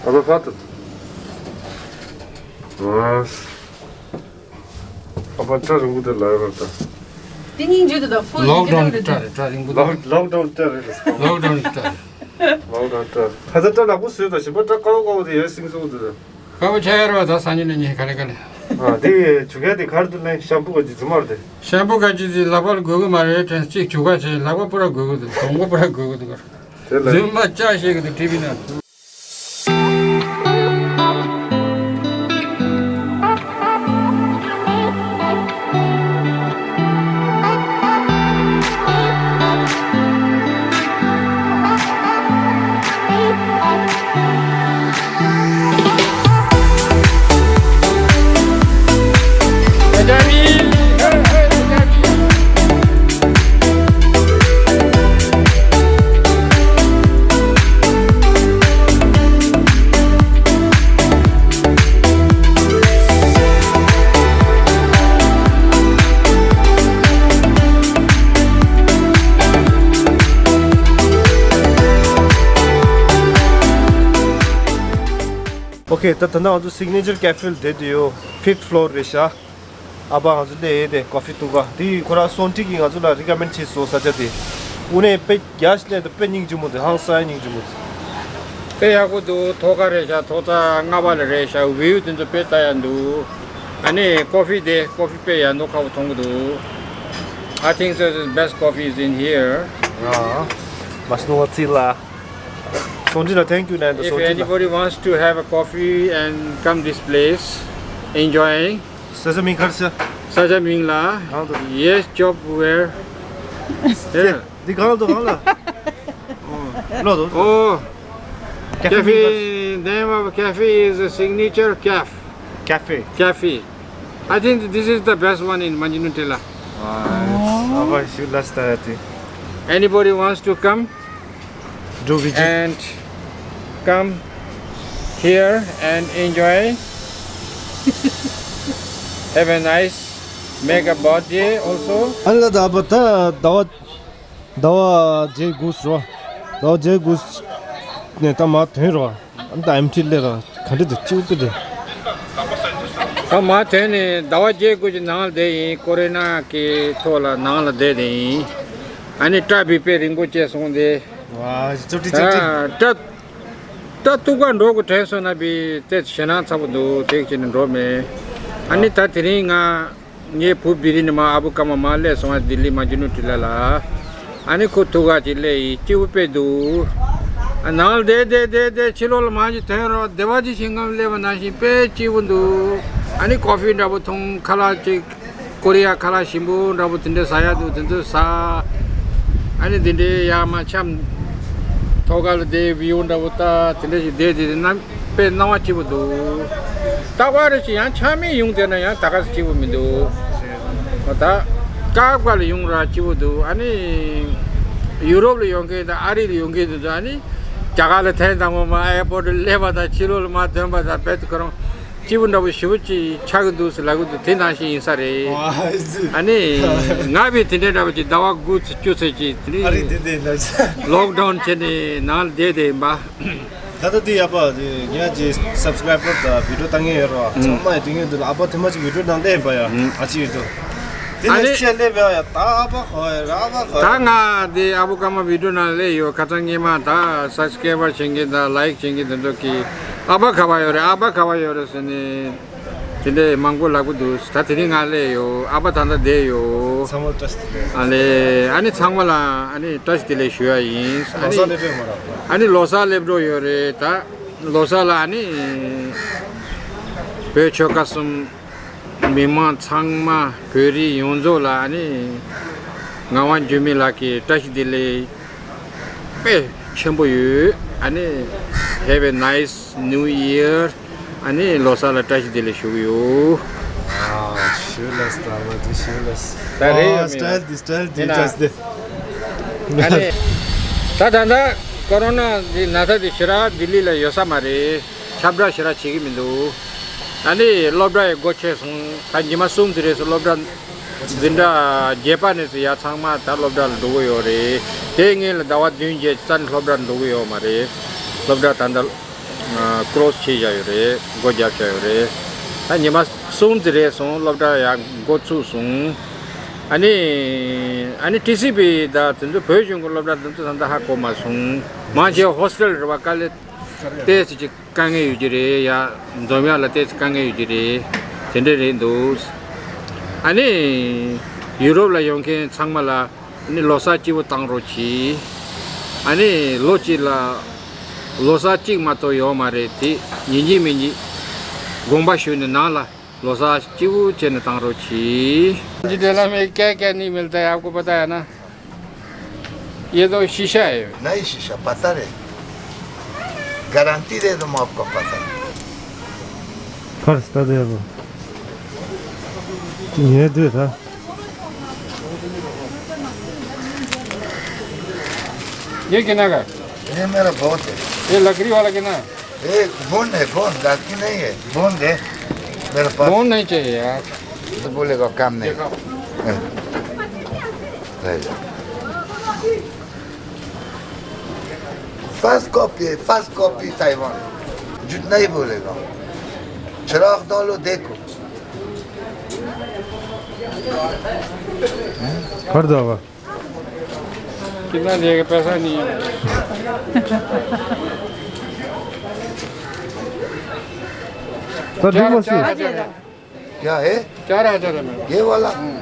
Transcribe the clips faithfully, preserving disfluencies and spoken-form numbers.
ཨ་ཕ་ཕ་ད། ཨ། ཨ་ཕ་སྐྲ་རིང་པོ་དེ་ལ་ཡོད་ར་ད། དེ་སྙིང་རྗེ་དེ་ད་ཕུ་ལོག་ཌའོན་གྱི་སྐྲ་རེད། སྐྲ་རིང་པོ་དེ། ལོག་ལོག་ཌའོན་སྐྲ་རེད། ལོག་ཌའོན་གྱི་སྐྲ་རེད། ལོག་ཌའོན་སྐྲ། ད་ལྟ་སྐྲ་ནག་པོ་བཟོས་ད་ཞིམ་པ། སྐྲ་དཀར་པོ་དཀར་པོ་དེ་ཡར་སིང་སོང་དེ་ད། དཀར་པོ་ཆགས་ཡ་རེད་པ། ད་སང་ཉིན་གནངས་ཉིན་ག་ལེ་ག་ལེ། ཨ་དེ་བྱུག་ཡ་དེ་ག་རེ་འདུག་ལེ། ཤམ་པུ་ག་ཅི་རྫུན་མ་རེད་དེ། ཤམ་པུ་ག་ཅི་དེ་ལག་པ་ལ་དགོས་ཀྱི་མ་རེད། དྲན་གཅིག་བྱུག་ག་བྱས་ལག་པ་པུ་ར་དགོས་ཀྱི་འདུག་གདོང་པ་པུ་ར་དགོས་ཀྱི་འདུག་ག་དེ་ལ་རྫུན་མ་ལྕགས་བཤད་ཀྱི་འདུག་ཊི་ཝི་ནང་། ཨོ་ཁེ། ད་ད་ནང་ང་ཚོ་སིག་ནེ་ཅར་ཀེ་ཧྥེ་ལ་བསྡད་དུ་ཡོད། ཕིབ་ཐི་ཕློར་རེད་ཤག་ཨ་ཕ་ང་ཚོ་སླེབས་ཡོད་དེ། ཀོ་ཧྥི་འཐུང་ག་དེ་ཁོ་རང་སོན་ཀྲིག་གིས་ང་ཚོ་ལ་རི་ཀ་མེན་ཌི་བྱས་སོང་ས་ཆ་དེ། དངོས་གནས་དཔེ་རྒྱ་ཆེ་ནས་དཔེ་སྙིང་རྗེ་མོ་དེ། ཧང་སང་སྙིང་རྗེ་མོ་དེ། དཔེ་ཡག་པོ་འདུག་ཐོག་ཁ་རེད་ཤག་ཐོག་རྩེག་ལྔ་པ་ལ་རེད་ཤག་བིའུ་དེ་ཚོ་དཔེ་ལྟ་ཡག་འདུག་ཨ་ནི་ཀོ་ཧྥི་དེ། ཀོ་ཧྥི་དཔེ་ཡག་མདོག་ཁ་པོ་མཐོང་གི་འདུག I think so the best coffee is in here. ཨ། མ་སུ་ནོ་ཚི་ལ། སོན་ཀྲིག་ལ་ཐེང་ཀྱུ་ནན་ད། If སོན་ཀྲིག་ལ། Anybody wants to have a coffee and come this place, enjoy. ས་ཆ་མིང་ག་རེ་ཟེར། ས་ཆ་མིང་ལ། གང་དུ། Yes, job where? Yeah. འདི་གང་དུ་གང་ལ། ལོ་དུ། Oh, cafe. Cafe, name of cafe is Signature Caf. Cafe. Cafe. I think this is the best one in Manjunutila. ཨ་ཕ་ཞུ་ལ་སྟ་ཡ་དེ། Anybody wants to come? Do visit. And come here and enjoy. Have a nice, make a birthday also. ཨ་ལ་ད་ཨ་ཕ་ད་ཟླ་བ་ཟླ་བ་བརྒྱད་དགུ་རོ། ཟླ་བ་བརྒྱད་དགུ་ནས་ད་མར་ཐོན་རོ། ཨ་ད་ཨེམ་ཊི་ལེ་ར་ག་འདྲ་འདུག་ཅིའུ་པི་དེ། ད་མར་ཐོན་ནས་ཟླ་བ་བརྒྱད་དགུ་ཅིག་ནང་ལ་བསྡད་ཡིན། ཀོ་རོ་ན་གི་ཐོག་ལ་ནང་ལ་བསྡད་དེ་ཡིན། ཨ་ནི་སྐྲ་བི་དཔེ་རིང་པོ་བྱས་སོང་དེ། ཝ་ཅོ་ཏི་ཅོ་ཏི། ཨ་སྐྲ་སྐྲ་གཏུག་ག་འགྲོ་དགོས་དྲན་སོང་ན་བི་དེ་ཞེད་སྣང་ཚ་པོ་འདུག་དེ་བྱས་ནས་འགྲོ་མེད། ཨ་ནི་ད་དེ་རིང་ང་ངའི་བུ་བི་རི་ནི་མ་ཨ་བུ་ཀ་མ་མ་སླེབས་སོང་ཨ། ལྡི་ལི་མ་ཇུ་ནུ་ཊི་ལ་ལ། ཨ་ནི་ཁོ་ཐུག་ག་ཅིག་སླེབས་ཡིན། སྐྱིད་པོ་དཔེ་འདུག་ཨ་ནང་ལ་བསྡད་བསྡད་བསྡད་བསྡད་ཕྱི་ལོགས་ལ་མ་ཅིག་ཐོན་རོགས། སྡེ་བ་ཅིག་ཞིང་ཁམས་སླེབས་པ་ནང་བཞིན་དཔེ་སྐྱིད་པོ་འདུག་ཨ་ནི་ཀོ་ཧྥི་འདྲ་པོ་འཐུང་། ཁ་ལག་ཅིག་ཀོ་རི་ཡ་ཁ་ལག་ཞིམ་པོ་འདྲ་པོ་དེ་འདྲ་ཟ་ཡ་འདུག་དེ་ཚོ་ཟ། ཨ་ནི་དེ་འདྲའི་ཡར་མར་འཁྱམས། ཐོག་ཁ་ལ་བསྡད། བིའུ་འདྲ་པོ་ལྟ། དེ་འདྲ་ཞིག་བསྡད་དེ་རྣམ་དཔེ་སྣང་བ་སྐྱིད་པོ་འདུག་རྟག་པར་རེ་ཞིག་ཡང་ཆ་མེད་ཡོང་བསྡད་ན་ཡང་ད་ག་སེ་སྐྱིད་པོ་མི་འདུག་འོ་ད་སྐབས་འགའ་ལ་ཡོང་ར་སྐྱིད་པོ་འདུག་ཨ་ནི་ཡུ་རོབ་ལ་ཡོང་མཁན་དང་ཨ་རི་ལ་ཡོང་མཁན་དེ་ཚོ་ཨ་ནི་རྒྱ་གར་ལ་ཐེངས་དང་པོ་མར་ཨེར་པོར་ཊི་སླེབས་པ་དང་ཕྱི་ལོགས་ལ་མར་ཐོན་པ་དང་རྦད་དེ་ཁོ་རང་སྐྱིད་པོ་འདྲ་པོ་ཞེ་པོ་ཅིག་ཆགས་ཀྱི་འདུག་ཟེར་ལབ་ཀྱི་འདུག་དེ་ནང་བཞིན་ཡིན་ས་རེད། ཨ་ནི་ང་བས་དེ་འདྲའི་འདྲ་པོ་ཅིག་ཟླ་བ་དགུ་ཚེ་བཅུ་ཚེ་ཅིག་དེ་ནི་ཨ་རི་དེ་དེ་ལ་ལོག་ཌའོན་བྱས་ནས་ནང་ལ་བསྡད་དེ་ཡིན་པ། ད་ལྟ་དེ་ཡ་པ་དེ་ངས་ཀྱི་སབ་སི་ཀ་རའི་བར་དང་བི་ཌི་ཡོ་ལྟ་མཁན་ཡོད་རེད་བ། ཚང་མ་ཡི་དེ་ངས་འདུག་ཨ་ཕ་ཐེངས་མ་ཅིག་བི་ཌི་ཡོ་ནང་སླེབས་ཡིན་པ་ཡ། ཨ་ཅི་ཡོད་དོ། དེ་ནས་ཤ་སླེབས་ཡ་ཡ། ད་ཨ་ཕ་ཧོ་ཡ་ར་ཨ་ཕ་ཧོ་ཡ། ད་ང་དེ་ཨ་བུ་ཀ་མ་བི་ཌི་ཡོ་ནང་སླེབས་ཡོད། ཁ་སང་ངས་མ་ད་སབ་སི་ཀ་རའི་བར་བྱེད་མཁན་དང་ལའིཀ་བྱེད་མཁན་དེ་ཚོ་གིས་ཨ་ཕ་ག་པར་ཡོད་རེད། ཨ་ཕ་ག་པར་ཡོད་རེད་ཟེར་ནས། དེ་འདྲའི་མང་པོ་ལབ་ཀྱི་འདུག་ད་དེ་རིང་ང་སླེབས་ཡོད། ཨ་ཕ་ད་ལྟ་བསྡད་ཡོད། ཚང་མ་བཀྲ་ཤིས་བདེ་ལེགས། ཨ་ལེ། ཨ་ནི་ཚང་མ་ལ་ཨ་ནི་བཀྲ་ཤིས་བདེ་ལེགས་ཞུ་ཡ་ཡིན། ཨ་ལོ་ནི་གསར་སླེབས་ཡོད་མ་རེད། ཨ་ནི་ལོ་གསར་སླེབས་འགྲོ་ཡོད་རེད། ད་ལོ་གསར་ལ་ཨ་ནི་བོད་ཆོལ་ཁ་གསུམ་མི་མང་ཚང་མ་བོད་རིགས་ཡོངས་རྫོགས་ལ་ཨ་ནི་ངག་དབང་འགྱུར་མེད་ལགས་ཀྱི་བཀྲ་ཤིས་བདེ་ལེགས་དཔེ་ཆེན་པོ་ཡོད། ཨ་ནི་Have a nice New Year. ཨ་ནི་ལོ་གསར་ལ་བཀྲ་ཤིས་བདེ་ལེགས་ཞུ་གི་ཡོད། ཨ་ཞུ་ལ་སྟ་མ་དེ་ཞུ་ལ་སྟ། ད་རེད་ཡོད་མེད། སི་ཊའིལ་དེ་སི་ཊའིལ་དེ་ཡིན་ན་བཅས་ཏེ། ཨ་ནི་ད་ད་ལྟ་ཀོ་རོ་ན་འདི་ན་ཚ་འདི་ཞེ་དྲག་ལྡི་ལི་ལ་ཡོད་ས་མ་རེད། ཁྱབ་བསྒྲགས་ཞེ་དྲག་བྱེད་ཀྱི་མི་འདུག་ཨ་ནི་སློབ་གྲྭ་ཡི་སྒོ་ཕྱེ་སོང་། ད་ཉི་མ་གསུམ་ཙམ་རེད་སོང་། སློབ་གྲྭ་འཛིན་གྲྭ་བརྒྱད་པ་ནས་ཚུར་ཡར་ཚང་མ་ད་སློབ་གྲྭ་ལ་འགྲོ་གི་ཡོད་རེད། དེ་སྔོན་ལ་ཟླ་བ་བདུན་བརྒྱད་རྩ་ནས་སློབ་གྲྭ་ལ་འགྲོ་གི་ཡོད་མ་རེད། སློབ་གྲྭ་ད་ལྟ་ ཀོ་རོ་སི་བྱས་བཞག་ཡོད་རེད། སྒོ་བརྒྱབ་བཞག་ཡོད་རེད། ད་ཉི་མ་གསུམ་ཙམ་རེད་སོང་། སློབ་གྲྭ་ཡར་འགོ་ཚུགས་སོང་། ཨ་ནི་ཨ་ནི་ཊི་སི་བི་དང་དེ་ཚོ་བོད་གཞུང་གི་སློབ་གྲྭ་དེ་ཚོ་ད་ལྟ་ཧ་གོ་མ་སོང་། མང་ཆེ་ཧོ་སི་ཊེལ་རེད་པ། དཀའ་ལས་ཏོག་ཙམ་ཅིག་དཀའ་ངལ་ཡོད་ཀྱི་རེད། ཡ་འཛོམས་ཡག་ལ་ཏོག་ཙམ་དཀའ་ངལ་ཡོད་ཀྱི་རེད། དེ་འདྲ་རེད་འདུག་ཨ་ནི་ཡུ་རོབ་ལ་ཡོང་མཁན་ཚང་མ་ལ་ཨ་ནི་ལོ་གསར་སྐྱིད་པོ་བཏང་རོགས་གྱིས། ཨ་ནི་ལོ་གཅིག་ལ་ལོ་གསར་གཅིག་མ་གཏོགས་ཡོད་མ་རེད། དེ་ཡིན་གཅིག་མིན་གཅིག་དགོངས་པ་ཞུས་ནས་ནང་ལ་ལོ་གསར་སྐྱིད་པོ་བྱས་ནས་བཏང་རོགས་གྱིས། मुझे दिल में क्या क्या नहीं मिलता है, आपको पता है ना? ये तो शीशा है। नहीं शीशा, पत्थर है। गारंटी दे दो, मैं आपको पता है। फर्श तो दे दो। ये दे था। ये कितना का है? ये मेरा बहुत है। ये लकड़ी वाला कितना है? ये बोन है, बोन, लकड़ी नहीं है, बोन है मेरे पास। बोन नहीं चाहिए यार। तो बोलेगा काम नहीं। देखो। हाँ। ले लो। फर्स्ट कॉपी है, फर्स्ट कॉपी ताइवान। झूठ नहीं बोलेगा। चिराग डालो, देखो। भर दो अब। कितना देगा? पैसा नहीं है। तो चार, डिवोर्स चार ही। हजार है। क्या है? चार हजार है मेरा। ये वाला? हम्म।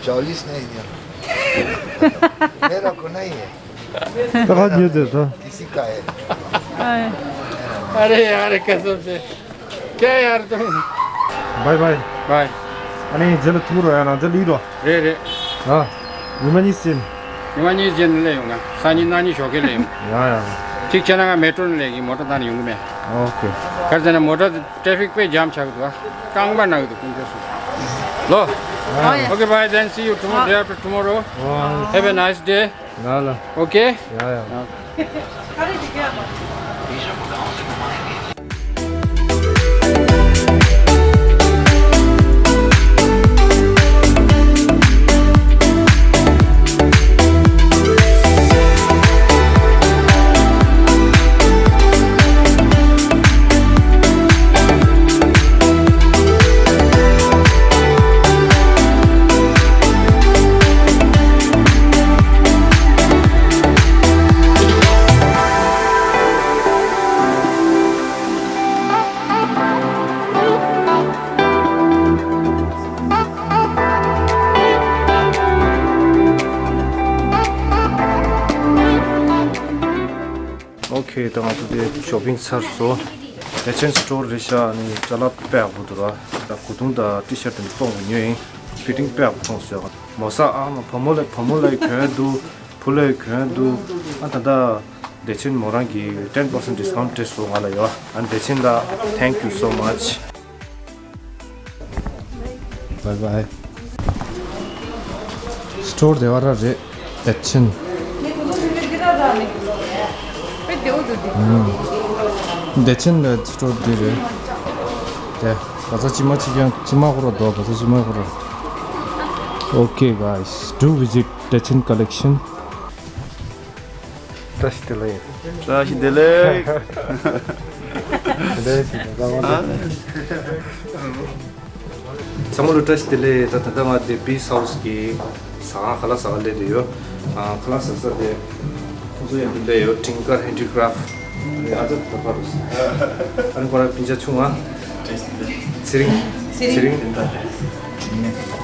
चालीस नहीं दिया। मेरा को नहीं है। तो हाथ नहीं देता। किसी का है? अरे यार, कसम से। क्या यार तुम? Bye bye. Bye. ཨ་ནི་རྗེས་ལ་ཐུག་རོགས་ཡ་ན་རྗེས་ལ་ཡིན་རོགས། རེད་རེད། ཨ། ཉི་མ་གཉིས་ཟིན། ཉི་མ་གཉིས་རྗེས་ནས་སླེབས་ཡོང་ང་། སང་ཉིན་གནངས་ཉིན་ཞོགས་ཀས་སླེབས་ཡོང་། ཡ་ཡ། གཅིག་བྱས་ན་ང་མེ་ཏྲོ་ནས་སླེབས་ཀྱི། མོ་ཊ་བཏང་ནས་ཡོང་གི་མེད། ཨོ་ཁེ། ག་རེ་ཟེར་ན་མོ་ཊ་དེ་ཊེ་ཕིག་དཔེ་ཇམ་ཆགས་ཀྱི་འདུག་ཨ། རྐང་པ་ན་གི་འདུག་དཀོན་མཆོག་གསུམ། ལོ། ཨ་ཡ། Okay, bye, then see you tomorrow, day after tomorrow. Have a nice day. ལ་ལ། Okay? ཡ་ཡ། ཨོ་ཁེ། ད་ང་ཚོ་དེ་ཤོ་པིང་ཚར་སོང་། བདེ་ཆེན་སི་ཊོར་རེད་ཤག་ཨ་ནི་ཅ་ལག་དཔེ་ཡག་པོ་འདུག་ར། ད་གོས་ཐུང་དང་ཊི་ཤར་ཊི་དེ་ཚོ་སྟོང་གི་ཉོས་ཡིན། ཕི་ཊིང་དཔེ་ཡག་པོ་མཐོང་སོང་། མོ་ས་ཨ་མ་བུ་མོ་ལ་བུ་མོ་ལ་གྱོན་འདུག་བུ་ལ་གྱོན་འདུག་ཨ་ད་ད་བདེ་ཆེན་མོ་རང་གིས་ten percent discount སྤྲད་སོང་ང་ལ་ཡོད། ཨ་བདེ་ཆེན་ལ་thank you so much. Bye bye. སི་ཊོར་བདེ་བ་ར་རེད། བདེ་ཆེན། བདེ་ཆེན་ལ་སི་ཊོར་འདི་རེད། དེ་ག་ཚོད་ཅི་མ་ཅི་ཀྱང་ཅི་མ་ཁོ་ར་འདུག་ག་ཚོད་ཅི་མ་ཁོ་ར། Okay guys, do visit Dechen Collection. བཀྲ་ཤིས་བདེ་ལེགས། བཀྲ་ཤིས་བདེ་ལེགས། བཀྲ་ཤིས་བདེ་ལེགས། ཚང་མ་ལ་བཀྲ་ཤིས་བདེ་ལེགས། ད་ད་ལྟ་ང་དེ་བི་སི་ཧའུ་སི་གི་ཟ་ཁང་ཁ་ལག་ཟ་ག་སླེབས་བསྡད་ཡོད། ཨ་ཁ་ལག་ཟ་ས་དེ་ཁོང་ཚོ་ཡང་འདི་འདྲ་ཡོད། ཊིང་ཀར་ཧེན་ཌི་ཀ་རབ་ཊི། ཨ་ཅག་ད་པར་རུ། ཨ་ནི་ཁོ་རང་སྤུན་ཆ་ཆུང་ང་། ཚེ་རིང་། ཚེ་རིང་། འབྱུང་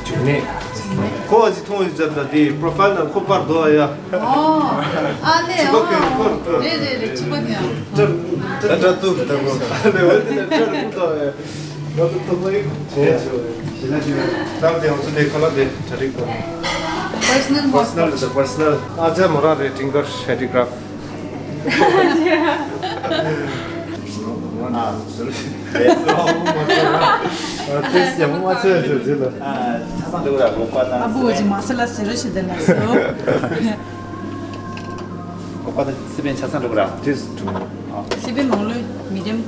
གནས། ཁོ་ཨ་ཅི་མཐོང་ཡོད་ཙམ་ད་དེ་པོ་རོ་ཕ་ཡིལ་ནང་ཁོ་པར་འདུག་ཨ་ཡ། ཨོ། ཨ་ལེ། ཨོ། རེད་རེད་རེད། ཕྱུ་པ་དེ་ཡང་། ཏྲ་ཏྲ་ཏྲ་ཏུ་ཏྲ་གོ། ཨ་ལེ་འོ་དེ་ནས་ཏྲ་ཏུ་ཏྲ་ཡ། ང་ཚོ་ཐོག་མའི་ཞེས་ཞུ་ཞེས་ན་ཞུ་ན་ནམ་དེ་ང་ཚོ་དེ་ཁ་ལག་དེ་གྲ་སྒྲིག་དང་། Personal work. Personal དང་personal། ཨ་ཅག་མོ་རང་རེད། ཊིང་ཀར་ཧེན་ཌི་ཀ་རབ་ཊི། ཨ་ཟེར། ཨ་ཏེས་ཡག་པོ་མ་བྱས་ཟེར་ཟེར་ལ། ཨ་ཆ་ཚང་འདྲ་བོ་ལ་ལོག་པ་ན། ཨ་བུ་འོ་ཅི་མ་སེ་ལ་ཟེར་རོ་ཞེ་དེ་ལ་སོ། ལོག་པ་ན་སི་པན་ཆ་ཚང་འདྲ་བོ་ལ། ཏེས་ཏུ། སི་པན་མང་ལོས་མི་དེམ།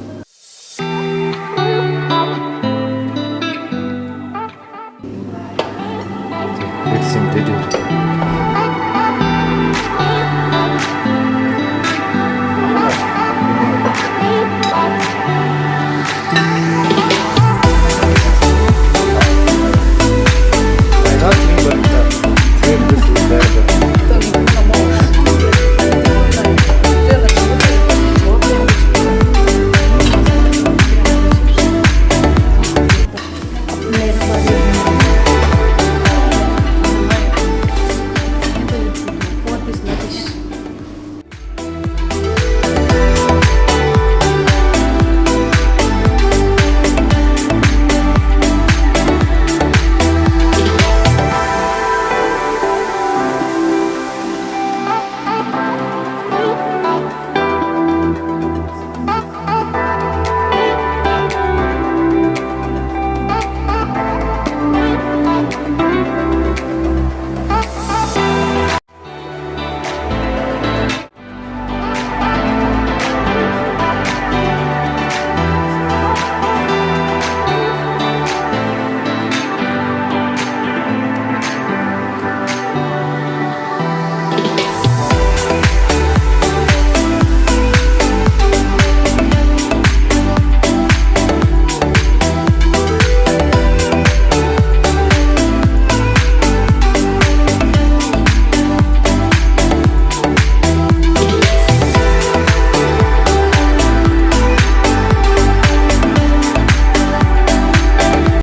Mixing video.